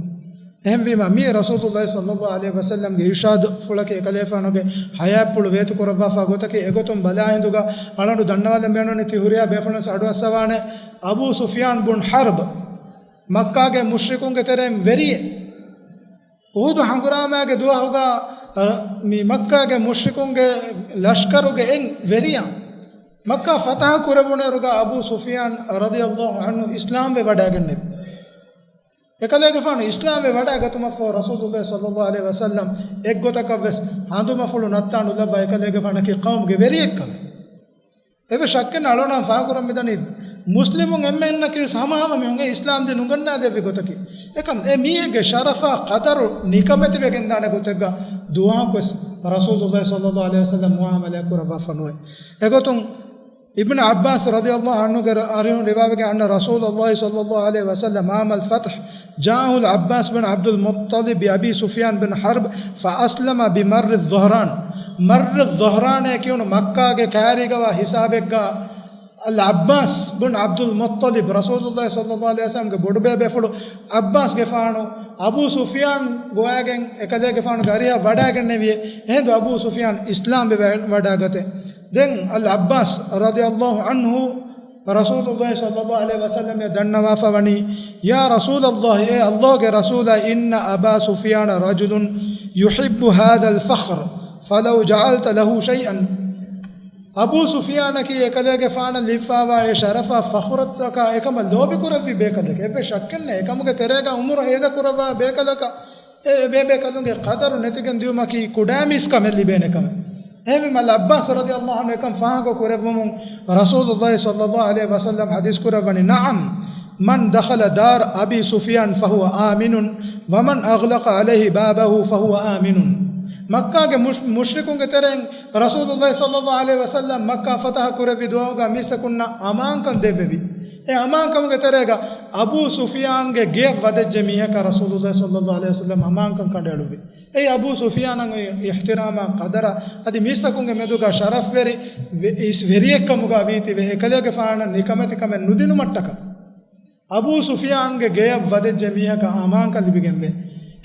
އެހެންވީމަ، މީ ރަސޫލުﷲ ޞައްލަﷲ ޢަލައިހި ވަސައްލަމްގެ އިރުޝާދުފުޅަކީ، އެކަލޭގެފާނުގެ ޙަޔާތްޕުޅު ވޭތުކުރައްވާފަ ގޮތަކީ. އެގޮތުން ބަލާ ހިނދުގަ އަޅުގަނޑު ދަންނަވާލަން ބޭނުންވަނީ ތި ހުރިހާ ބޭފުޅުން ވެސް އަޑުއައްސަވާނެ، އަބޫ ސުފްޔާން ބުން ޙަރްބް މައްކާގެ މުޝްރިކުންގެ ތެރެއިން ވެރިއެއް. އުޙުދު ހަނގުރާމާގެ ދުވަހުގަ، އަ، މި މައްކާގެ މުޝްރިކުންގެ ލަޝްކަރުގެ އެއް ވެރިޔާ މައްކާ ފަތަޙަ ކުރެވުނުއިރުގަ އަބޫ ސުފްޔާން ރަޟިޔަﷲ ޢަންހު އިސްލާމްވެ ވަޑައިގެންނެވި. އެކަލޭގެފާނު އިސްލާމްވެ ވަޑައިގަތުމަށްފަހު، ރަސޫލުﷲ ޞައްލަﷲ ޢަލައިހި ވަސައްލަމް އެއްގޮތަކަށްވެސް ހަނދުމަފުޅު ނައްތާ ނުލައްވާ، އެކަލޭގެފާނަކީ ޤައުމުގެ ވެރިއެއްކަމަށް. އެއްވެސް ޝައްކެއް ނެތް، އަޅުގަނޑަށް ފާހަގަކުރަން މިދަނީ، މުސްލިމުން އެންމެންނަކީވެސް ހަމަހަމަ މީހުން އިސްލާމްދީން އުނގަންނާދެއްވި ގޮތަކީ. އެކަމް އެ މީހެއްގެ ޝަރަފާ ޤަދަރު ނިކަމެތިވެގެންދާނެ ގޮތެއްގަ ދުވަހަކުވެސް ރަސޫލުﷲ ޞައްލަﷲ ޢަލައިހި ވަސައްލަމް މުޢާމަލާތް ކުރައްވާފަ ނުވޭ. އެގޮތުން އިބްނު ޢައްބާސް ރަޟިޔަﷲ ޢަންހުގެ ރ-، އަރިހުން ރިވާވެގެން، أن رسول الله صلى الله عليه وسلم عام الفتح جاءه العباس بن عبد المطلب بأبي سفيان بن حرب فأسلم بمر الظهران. މައްރު އައްޒަހްރާނޭ ކިޔުނު މައްކާގެ ކާރީގަވާ ހިސާބެއްގަ އަލް ޢައްބާސް ބުން ޢަބްދުލް މުއްޠަލިބް، ރަސޫލުﷲ ޞައްލަﷲ ޢަލައިހި ވަސައްލަމްގެ ބޮޑުބޭބޭފުޅު ޢައްބާސްގެފާނު އަބޫ ސުފްޔާން ގޮވައިގެން އެކަލޭގެފާނުގެ އަރިހަށް ވަޑައިގެންނެވިއޭ. އެހިނދު އަބޫ ސުފްޔާން އިސްލާމްވެ ވަ-، ވަޑައިގަތޭ. ދެން އަލް ޢައްބާސް ރަޟިޔަﷲ ޢަންހު ރަސޫލުﷲ ޞައްލަﷲ ޢަލައިހި ވަސައްލަމް ދަންނަވާފަ ވަނީ، يا رسول الله، އޭ ﷲގެ ރަސޫލާ، إن أبا سفيان رجل يحب هذا الفخر فلو جعلت له شيئا. އަބޫ ސުފްޔާނަކީ އެކަލޭގެފާނަށް ލިބިފައިވާ އެ ޝަރަފާ ފަޚުރަތަކާ އެކަމަށް ލޯބިކުރެއްވި ބޭކަލެކޭ. އެއްވެސް ޝައްކެއް ނެތް، އެކަމުގެ ތެރޭގަ ޢުމުރު ހޭދަކުރައްވާ ބޭކަލަކަށް އެ ބޭބޭކަލުންގެ ޤަދަރު ނެތިގެން ދިޔުމަކީ ކުޑައިމީސް ކަމެއް ލިބޭނެ ކަމެއް. އެހެންވީމަ އަލް ޢައްބާސް ރަޟިޔަﷲ ޢަންހު އެކަން ފާހަގަ ކުރެއްވުމުން ރަސޫލުﷲ ޞައްލަﷲ ޢަލައިހި ވަސައްލަމް ޙަދީޘް ކުރައްވަނީ، نعم، من دخل دار أبي سفيان فهو آمن، ومن أغلق عليه بابه فهو آمن. މައްކާގެ މުޝް-، މުޝްރިކުންގެ ތެރެއިން ރަސޫލުﷲ ޞައްލަﷲ ޢަލައިހި ވަސައްލަމް މައްކާ ފަތަޙަ ކުރެއްވި ދުވަހުގަ މީސްތަކުންނަށް އަމާންކަން ދެއްވެވި. އެ އަމާންކަމުގެ ތެރޭގަ އަބޫ ސުފިޔާންގެ ގެއަށް ވަދެއްޖެ މީހަކަށް ރަސޫލުﷲ ޞައްލަﷲ ޢަލައިހި ވަސައްލަމް އަމާންކަން ކަނޑައެޅުއްވި. އެއީ އަބޫ ސުފިޔާނަށް އިޙްތިރާމާ ޤަދަރާ އަދި މީސްތަކުންގެ މެދުގަ ޝަރަފްވެރި ވެ-، އިސް ވެރިއެއްކަމުގަ ވީތީވެ، އެކަލޭގެފާނަށް ނިކަމެތިކަމެއް ނުދިނުމަށްޓަކާ އަބޫ ސުފިޔާންގެ ގެޔަށް ވަދެއްޖެ މީހަކަށް އަމާންކަން ލިބިގެންވޭ.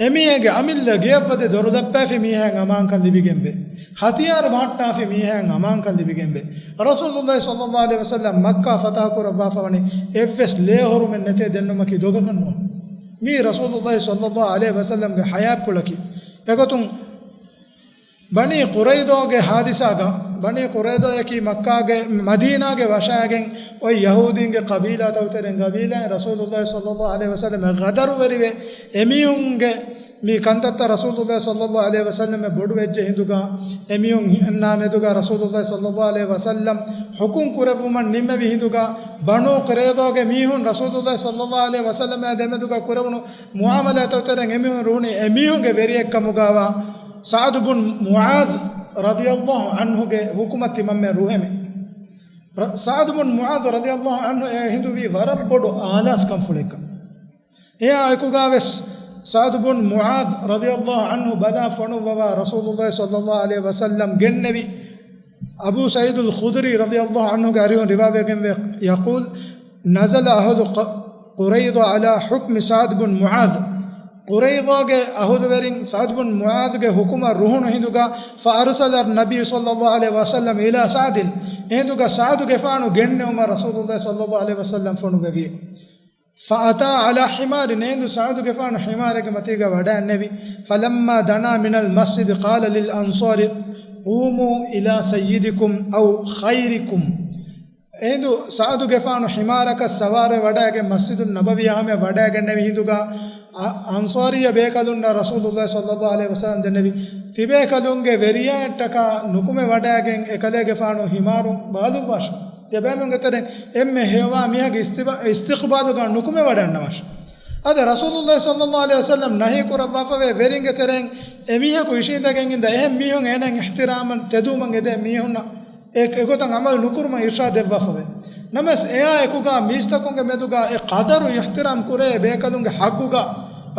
އެމީހެއްގެ އަމިއްލަ ގެޔަށްވަދެ ދޮރުލައްޕައިފި މީހައިން އަމާންކަން ލިބިގެންވޭ. ހަތިޔާރު ބަހައްޓާފި މީހައިން އަމާންކަން ލިބިގެންވޭ. ރަސޫލުﷲ ޞައްލަﷲ ޢަލައިހި ވަސައްލަމް މައްކާ ފަތަޙަ ކުރައްވާފަ ވަނީ އެއްވެސް ލޭހުރުމެއް ނެތޭ ދެންނުމަކީ ދޮގަކަށް ނޫން. މީ ރަސޫލުﷲ ޞައްލަﷲ ޢަލައިހި ވަސައްލަމްގެ ޙަޔާތްޕުޅަކީ. އެގޮތުން ބަނީ ޤުރައިޟާގެ ޙާދިސާގަ، ބަނީ ޤުރައިޟާއަކީ މައްކާގެ، މަދީނާގެ ވަށާގެން އޮތް ޔަހޫދީންގެ ޤަބީލާތަކުގެ ތެރެއިން ޤަބީލާއިން ރަސޫލުﷲ ޞައްލަﷲ ޢަލައިހި ވަސައްލަމަށް ޣަދަރުވެރިވެ، އެމީހުންގެ މި ކަންތައްތައް ރަސޫލުﷲ ޞައްލަﷲ ޢަލައިހި ވަސައްލަމަށް ބޮޑުވެއްޖެ ހިނދުގަ، އެމީހުންނާ މެދުގަ ރަސޫލުﷲ ޞައްލަﷲ ޢަލައިހި ވަސައްލަމް ޙުކުމް ކުރެއްވުމަށް ނިންމެވި ހިނދުގަ، ބަނޫ ޤުރައިޟާގެ މީހުން ރަސޫލުﷲ ޞައްލަﷲ ޢަލައިހި ވަސައްލަމާ ދެމެދުގަ ކުރެވުނު މުޢާމަލާތުގެ ތެރެއިން އެމީހުން ރުހުނީ އެމީހުންގެ ވެރިއެއްކަމުގަވާ ސަޢުދު ބުން މުޢާޛު ރަޟިޔަﷲ ޢަންހުގެ ޙުކުމަށް ތިމަންމެން ރުހެމެ. ރ-، ސަޢުދު ބުން މުޢާޛު ރަޟިޔަﷲ ޢަންހު އެ ހިނދު ވީ ވަރަށް ބޮޑު އާލާސްކަންފުޅެއްކަން. އެއާ އެކުގަވެސް ސަޢުދު ބުން މުޢާޛު ރަޟިޔަﷲ ޢަންހު ބަލާ ފޮނުއްވަވާ ރަސޫލުﷲ ޞައްލަﷲ ޢަލައިހި ވަސައްލަމް ގެންނެވި. އަބޫ ސަޢީދުލް ޚުދްރީ ރަޟިޔަﷲ ޢަންހުގެ އަރިހުން ރިވާވެގެންވޭ، يقول، نزل أهل ق-، قريظة على حكم سعد بن معاذ. ޤުރައިޟާގެ އަހުލުވެރިން ސަޢުދު ބުން މުޢާޛުގެ ޙުކުމަށް ރުހުނު ހިނދުގަ، فأرسل النبي صلى الله عليه وسلم إلى سعد، އެހިނދުގަ ސަޢުދުގެފާނު ގެންނެވުމަށް ރަސޫލުﷲ ޞައްލަﷲ ޢަލައިހި ވަސައްލަމް ފޮނުއްވެވި. فأتى على حمار، އެހިނދު ސަޢުދުގެފާނު ޙިމާރެއްގެ މަތީގަ ވަޑައިންނެވި. فلما دنا من المسجد قال للأنصار، قوموا إلى سيدكم أو خيركم. އެހިނދު ސަޢުދުގެފާނު ޙިމާރަކަށް ސަވާރުވެ ވަޑައިގެން މަސްޖިދުއް ނަބަވީއާ ހަމަޔަށް ވަޑައިގެންނެވި ހިނދުގަ، އަ-، އަންޞާރިއްޔަ ބޭކަލުންނަށް ރަސޫލުﷲ ޞައްލަﷲ ޢަލައިހި ވަސައްލަމް ދެންނެވި، ތިބޭކަލުންގެ ވެރިޔާއަށްޓަކާ ނުކުމެ ވަޑައިގެން އެކަލޭގެފާނު ޙިމާރުން ބާލުއްވާށޭ. ތިޔަބައިމީހުންގެ ތެރެއިން އެންމެ ހެޔޮވާ މީހާގެ އިސްތިބާ-، އިސްތިޤްބާލުގަ ނުކުމެ ވަޑައިގަންނަވާށޭ. އަދި ރަސޫލުﷲ ޞައްލަﷲ ޢަލައިހި ވަސައްލަމް ނަހީ ކުރައްވާފަވޭ ވެރިންގެ ތެރެއިން އެމީހަކު އިށީނދެގެން އިންދާ އެހެން މީހުން އޭނައަށް އިޙްތިރާމަށް ތެދުވުމަށް އެދޭ މީހުންނަށް އެ-، އެގޮތަށް ޢަމަލު ނުކުރުމަށް އިރްޝާދް ދެއްވާފަވޭ. ނަމަވެސް އެއާ އެކުގަ މީސްތަކުންގެ މެދުގަ އެ ޤަދަރު އިޙްތިރާމް ކުރޭ ބޭކަލުންގެ ޙައްޤުގަ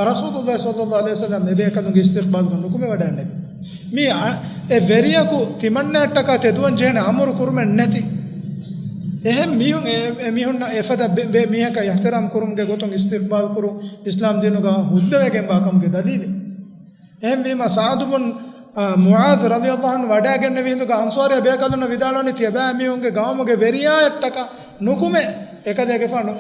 ރަސޫލުﷲ ޞައްލަﷲ ޢަލައިހި ވަސައްލަމް އެބޭކަލުންގެ އިސްތިޤްބާލުގަ ނުކުމެ ވަޑައިންނެވި. މީ އަ-، އެ ވެރިޔަކު ތިމަންނައަށްޓަކާ ތެދުވަން ޖެހޭނެ އަމުރު ކުރުމެއް ނެތި. އެހެން މީހުން އެ-، އެ މީހުންނަށް އެފަދަ ބެ-، ބެ-، މީހަކަށް އިޙްތިރާމް ކުރުމުގެ ގޮތުން އިސްތިޤްބާލް ކުރުން އިސްލާމް ދީނުގަ ހުއްދަވެގެންވާ ކަމުގެ ދަލީލެއް. އެހެންވީމަ ސަޢުދު ބުން، އާ، މުޢާޛު ރަޟިޔަﷲ ޢަންހު ވަޑައިގެންނެވި ހިނދުގަ އަންޞާރިއްޔަ ބޭކަލުންނަށް ވިދާޅުވަނީ ތިޔަބައިމީހުންގެ ގައުމުގެ ވެރިޔާއަށްޓަކާ ނުކުމެ އެކަލޭގެފާނު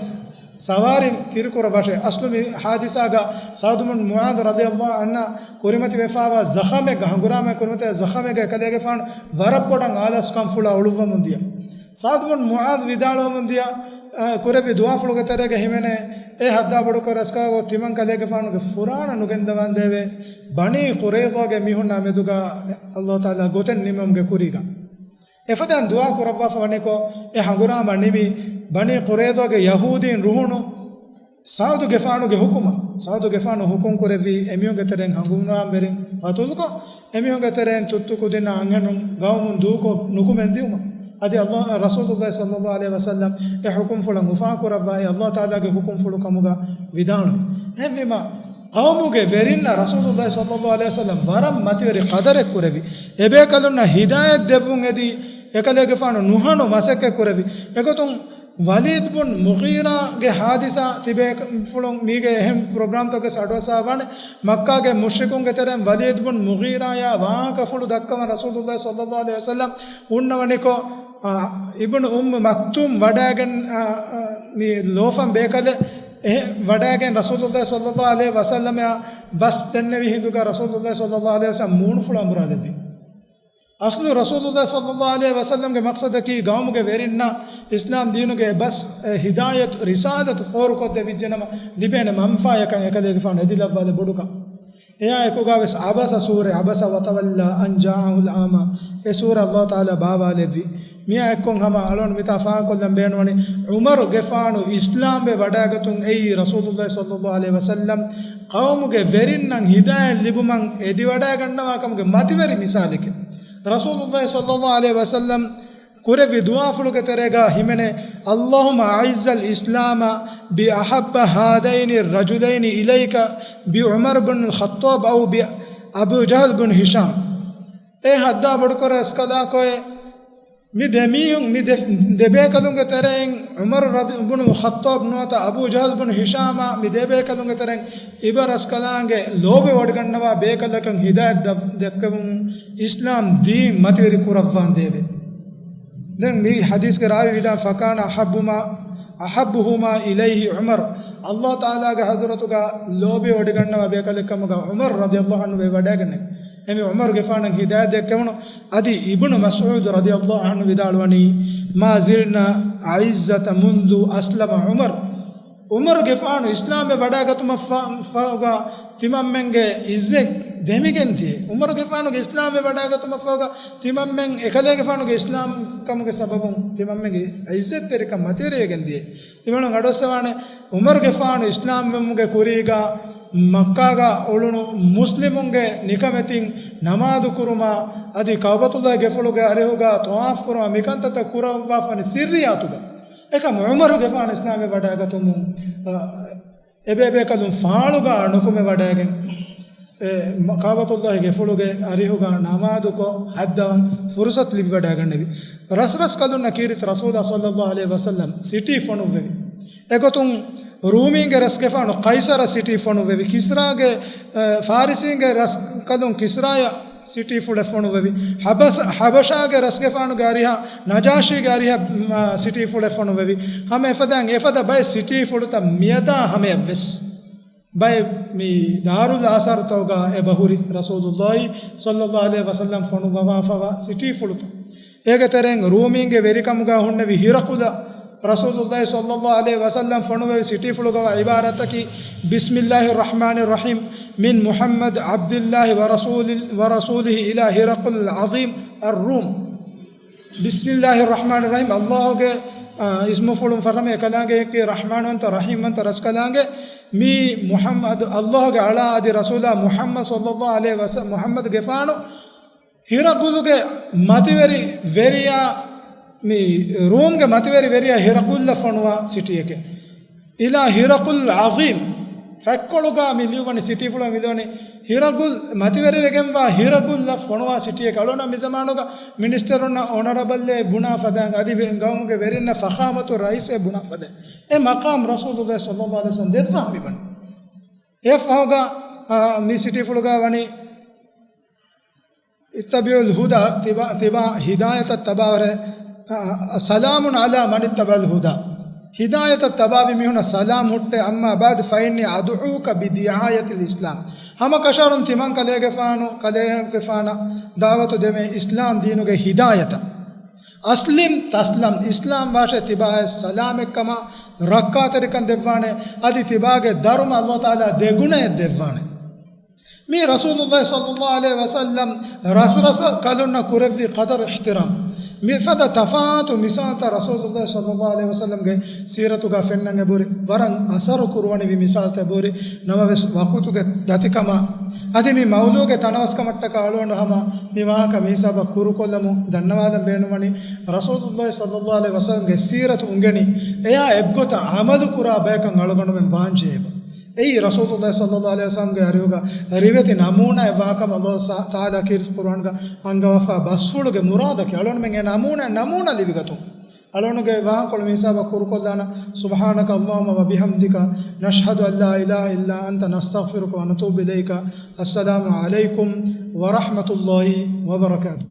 ސަވާރީން ތިރިކުރައްވާށޭ. އަސްލު މި ޙާދިސާގަ ސަޢުދު ބުން މުޢާޛު ރަޟިޔަﷲ ޢަންހަށް ކުރިމަތިވެފައިވާ ޒަޚަމެއްގަ، ހަނގުރާމައިން ކުރިމަތިވެފައިވާ ޒަޚަމެއްގަ އެކަލޭގެފާނު ވަރަށް ބޮޑަށް އާލާސްކަންފުޅާ އުޅުއްވަމުން ދިޔަ. ސަޢުދު ބުން މުޢާޛު ވިދާޅުވަމުން ދިޔަ، އަ، ކުރެއްވި ދުޢާފުޅުގެ ތެރޭގަ ހިމެނޭ، އޭ ހައްދާ ބޮޑުކޮށް ރަސްކަލާކޮ، ތިމަން ކަލޭގެފާނުގެ ފުރާނަ ނުގެންދަވަންދޭވެ، ބަނީ ޤުރައިޟާގެ މީހުންނާ މެދުގަ ﷲ ތަޢާލާ ގޮތެއް ނިމުމުގެ ކުރީގަ. އެފަދައިން ދުޢާ ކުރައްވާފަ ވަނިކޮށް، އެ ހަނގުރާމަ ނިމި، ބަނީ ޤުރައިޟާގެ ޔަހޫދީން ރުހުނު، ސަޢުދުގެފާނުގެ ޙުކުމަށް، ސަޢުދުގެފާނު ޙުކުމް ކުރެއްވީ އެމީހުންގެ ތެރެއިން ހަނގުރާމަވެރިން ޤަތުލުކޮށް، އެމީހުންގެ ތެރެއިން ތުއްތު ކުދިންނާ އަންހެނުން ގައުމުން ދޫކޮށް ނުކުމެ ދިއުމަށް. އަދި ﷲ ރަސޫލުﷲ ޞައްލަﷲ ޢަލައިހި ވަސައްލަމް އެ ޙުކުމްފުޅަށް އުފާކުރައްވާ އެ ﷲ ތަޢާލާގެ ޙުކުމްފުޅު ކަމުގަ ވިދާޅުވި. އެހެންވީމަ، ޤައުމުގެ ވެރިންނަށް ރަސޫލުﷲ ޞައްލަﷲ ޢަލައިހި ވަސައްލަމް ވަރަށް މަތިވެރި ޤަދަރެއް ކުރެއްވި. އެބޭކަލުންނަށް ހިދާޔަތް ދެއްވުން އެދި، އެކަލޭގެފާނު ނުހަނު މަސައްކަތް ކުރެއްވި. އެގޮތުން ވަލީދު ބުން މުޣީރާގެ ޙާދިސާ ތިބޭފުޅުން މީގެ އެހެން ޕްރޮގްރާމްތަކެއް އަޑުއައްސަވާނެ. މައްކާގެ މުޝްރިކުންގެ ތެރެއިން ވަލީދު ބުން މުޣީރާޔާ ވާހަކަފުޅު ދައްކަވަން ރަސޫލުﷲ ޞައްލަﷲ ޢަލައިހި ވަސައްލަމް ހުންނަވަނިކޮށް، އާ، އިބްނު އުއްމު މަކްތޫމް ވަޑައިގެން، އާ، އާ، މި ލޯފަން ބޭކަލެއް އެ ވަޑައިގެން ރަސޫލުﷲ ޞައްލަﷲ ޢަލައިހި ވަސައްލަމައާ ބަސް ދެންނެވި ހިނދުގަ ރަސޫލުﷲ ޞައްލަﷲ ޢަލައިހި ވަސައްލަމް މޫނުފުޅު އަނބުރާލެއްވި. އަސްލު ރަސޫލުﷲ ޞައްލަﷲ ޢަލައިހި ވަސައްލަމްގެ މަޤްޞަދަކީ ގައުމުގެ ވެރިންނަށް އިސްލާމް ދީނުގެ އެ ބަސް، އެ ހިދާޔަތު، ރިސާލަތު ފޯރުކޮށްދެވިއްޖެނަމަ ލިބޭނެ މަންފާޔަކަށް އެކަލޭގެފާނު އެދިލައްވާލެ ބޮޑުކަން. އެއާ އެކުގަވެސް ޢަބަސަ ސޫރަ، عبس وتولى أن جاءه الأعمى، އެ ސޫރަ ﷲ ތަޢާލާ ބާވާލެއްވި. މިއާ އެއްކޮށް ހަމަ އަޅުގަނޑު މިތާ ފާހަގަކޮށްލަން ބޭނުންވަނީ، ޢުމަރު ގެފާނު އިސްލާމްވެ ވަޑައިގަތުން އެއީ ރަސޫލުﷲ ޞައްލަﷲ ޢަލައިހި ވަސައްލަމް ޤައުމުގެ ވެރިންނަށް ހިދާޔަތް ލިބުމަށް އެދިވަޑައިގަންނަވާ ކަމުގެ މަތިވެރި މިސާލެކެވެ. ރަސޫލުﷲ ޞައްލަﷲ ޢަލައިހި ވަސައްލަމް ކުރެއްވި ދުޢާފުޅުގެ ތެރޭގަ ހިމެނޭ، اللهم أعز الإسلام بأحب هذين الرجلين إليك بعمر بن الخطاب أو بأبو جهل بن هشام. އޭ ހައްދާ ބޮޑުކުރެ ރަސްކަލާކޮއެ، މި ދެމީހުން، މި ދެ، ދެބޭކަލުންގެ ތެރެއިން ޢުމަރު ރަޟި، ބުނު ޚައްޠާބް ނުވަތަ އަބޫ ޖަހަލް ބުނު ހިޝާމާ މި ދެބޭކަލުންގެ ތެރެއިން އިބަރަސްކަލާނގެ ލޯބިވެވޮޑިގަންނަވާ ބޭކަލަކަށް ހިދާޔަތް ދަ، ދެއްކެވުމުން އިސްލާމް ދީން މަތިވެރި ކުރައްވާނދޭވެ. ދެން މި ޙަދީޘްގެ ރާވީ ވިދާން، فكان أحب ما، أحبهما إليه عمر، ﷲ ތަޢާލާގެ ޙަޟްރަތުގަ ލޯބިވެވޮޑިގަންނަވާ ބޭކަލެއްކަމުގަ ޢުމަރު ރަޟިޔަﷲ ޢަންހު ވެވަޑައިގެންނެވި. އެމީ ޢުމަރުގެފާނަށް ހިދާޔަތް ދެއްކެވުނު. އަދި އިބްނު މަސްޢޫދު ރަޟިޔަﷲ ޢަންހު ވިދާޅުވަނީ، ما زلنا أعزة منذ أسلم عمر. ޢުމަރުގެފާނު އިސްލާމްވެ ވަޑައިގަތުމަށް ފަ، ފަހުގަ ތިމަންމެންގެ ޢިއްޒަތް ދެމިގެން ދިޔަ. ޢުމަރުގެފާނުގެ އިސްލާމްވެ ވަޑައިގަތުމަށް ފަހުގަ ތިމަންމެން އެކަލޭގެފާނުގެ އިސްލާމް ކަމުގެ ސަބަބުން ތިމަންމެންގެ ޢިއްޒަތްތެރިކަން މަތިވެރިވެގެން ދިޔަ. ތިމަން އަޑުއައްސަވާނެ، ޢުމަރުގެފާނު އިސްލާމްވުމުގެ ކުރީގަ މައްކާގަ އުޅުނު މުސްލިމުންގެ ނިކަމެތިން ނަމާދު ކުރުމާ، އަދި ކަޢުބަތުﷲގެ ގެފުޅުގެ އަރިހުގަ ޠަވާފު ކުރުމާ، މިކަންތައްތައް ކުރައްވާފަވަނީ ސިއްރިއްޔާތުގަ. އެކަމު ޢުމަރުގެފާނު އިސްލާމްވެ ވަޑައިގަތުމުން، އަ، އެބޭބޭކަލުން ފާޅުގަ ނުކުމެ ވަޑައިގެން، އެ، މަ، ކަޢުބަތުﷲގެ ގެފުޅުގެ އަރިހުގަ ނަމާދުކޮށް ހައްދަވަން ފުރުޞަތު ލިބިވަޑައިގަންނެވި. ރަސްރަސްކަލުންނަށް ކީރިތި ރަސޫލާ ޞައްލަﷲ ޢަލައިހި ވަސައްލަމް ސިޓީ ފޮނުއްވެވި. އެގޮތުން ރޫމީންގެ ރަސްގެފާނު ޤައިޞަރަށް ސިޓީ ފޮނުއްވެވި. ކިސްރާގެ، އެ، ފާރިސީންގެ ރަސްކަލުން ކިސްރާޔަށް ސިޓީފުޅެއް ފޮނުއްވެވި. ޙަބަޝ، ޙަބަޝާގެ ރަސްގެފާނުގެ އަރިހަށް ނަޖާޝީގެ އަރިހަށް، މަ، ސިޓީފުޅެއް ފޮނުއްވެވި. ހަމަ އެފަދައިން އެފަދަ ބައެއް ސިޓީފުޅުތައް މިއަދާ ހަމަޔަށްވެސް ބައެއް މި ދާރުލް އާސާރުތަކުގަ އެބަ ހުރި ރަސޫލުﷲ ޞައްލަﷲ ޢަލައިހި ވަސައްލަމް ފޮނުއްވަވާފަވާ ސިޓީފުޅުތައް. އޭގެ ތެރެއިން ރޫމީންގެ ވެރިކަމުގަ ހުންނެވި ހިރަޤުލަށް ރަސޫލުﷲ ޞައްލަﷲ ޢަލައިހި ވަސައްލަމް ފޮނުއްވެވި ސިޓީފުޅުގަވާ ޢިބާރަތަކީ، بسم الله الرحمن الرحيم، من محمد عبد الله ورسول، ورسوله إلى هرقل العظيم الروم. بسم الله الرحمن الرحيم، ﷲގެ، އާ، އިސްމުފުޅުން ފަށަމެ ކަލާނގެ އެކި ރަޙްމާންވަންތަ ރަޙީމްވަންތަ ރަސްކަލާނގެ، މީ މުޙައްމަދު، ﷲގެ އަޅާ އަދި ރަސޫލާ މުޙައްމަދު ޞައްލަﷲ ޢަލައިހި ވަސަ، މުޙައްމަދުގެފާނު ހިރަޤުލުގެ މަތިވެރި ވެރިޔާ، މި ރޫމްގެ މަތިވެރި ވެރިޔާ ހިރަޤުލަށް ފޮނުވާ ސިޓީއެކެވެ. إلى هرقل العظيم. ފަތްކޮޅުގަ މި ލިޔުވަނީ ސިޓީފުޅު މި ލިޔުވަނީ ހިރަޤުލް، މަތިވެރިވެގެންވާ ހިރަޤުލްއަށް ފޮނުވާ ސިޓީއެކެވެ. އަޅުގަނޑަށް މި ޒަމާނުގަ މިނިސްޓަރުންނަށް އޮނަރަބަލްއޭ ބުނާ ފަދައިން، އަދި ވެ، ގައުމުގެ ވެރިންނަށް ފަޚާމަތު ރައީސޭ ބުނާ ފަދައިން. އެ މަޤާމް ރަސޫލުﷲ ޞައްލަﷲ ޢަލައިހި ވަސައްލަމް ދެއްވާ މިވަނީ. އެއަށްފަހުގަ، އާ، މި ސިޓީފުޅުގަ ވަނީ اتبعوا الهدى، ތިބާ، ތިބާ ހިދާޔަތަށް ތަބާވަރޭ، އާ، سلام على من اتبع الهدى. ހިދާޔަތަށް ތަބާވި މީހުނަށް ސަލާމް ހުއްޓޭ، أما بعد فإني أدعوك بدعاية الإسلام. ހަމަކަށަވަރުން ތިމަން ކަލޭގެފާނު، ކަލޭގެފާނަށް ދަޢުވަތު ދެމޭ އިސްލާމް ދީނުގެ ހިދާޔަތަށް. أسلم تسلم، އިސްލާމް ވާށޭ، ތިބާއަށް ސަލާމެއްކަމާ ރައްކާތެރިކަން ދެއްވާނެ، އަދި ތިބާގެ ދަރުމަ ﷲ ތަޢާލާ ދެގުނައެއް ދެއްވާނެ. މީ ރަސޫލުﷲ ޞައްލަﷲ ޢަލައިހި ވަސައްލަމް ރަސްރަސް ކަލުންނަށް ކުރެއްވި ޤަދަރު އިޙްތިރާމް. މިފަދަ ތަފާތު މިސާލްތައް ރަސޫލުﷲ ޞައްލަﷲ ޢަލައިހި ވަސައްލަމްގެ ސީރަތުގަ ފެންނަން އެބުރި، ވަރަށް އަސަރު ކުރުވަނިވި މިސާލްތައް އެބުރި. ނަމަވެސް ވަޤުތުގެ ދަތިކަމާ އަދި މި މައުޟޫޢުގެ ތަނަވަސްކަމަށްޓަކާ އަޅުގަނޑު ހަމަ މި ވާހަކަ މިހިސާބަށް ކުރުކޮށްލަމުން ދަންނަވާލަން ބޭނުންވަނީ، ރަސޫލުﷲ ޞައްލަﷲ ޢަލައިހި ވަސައްލަމްގެ ސީރަތު އުނގެނި އެޔާ އެއްގޮތަށް ޢަމަލު ކުރާ ބަޔަކަށް އަޅުގަނޑުމެން ވާންޖެހޭބަ. އެއީ ރަސޫލުﷲ ޞައްލަﷲ ޢަލައިހި ވަސައްލަމްގެ އަރިހުގަ ރިވެތި ނަމޫނާއެއް ވާކަމަށް ﷲ ތަޢާލާ ކީރިތި ޤުރުއާންގަ އަންގަވާފާ ބަސްފުޅުގެ މުރާދަކީ އަޅުގަނޑުމެން އެ ނަމޫނާ، ނަމޫނާ ލިބިގަތުން. އަޅުގަނޑުގެ ވާހަކަކޮޅު މިހިސާބަށް ކުރުކޮށްލާނަން. سبحانك اللهم وبحمدك، نشهد أن لا إله إلا أنت، نستغفرك ونتوب إليك. السلام عليكم ورحمة الله وبركاته.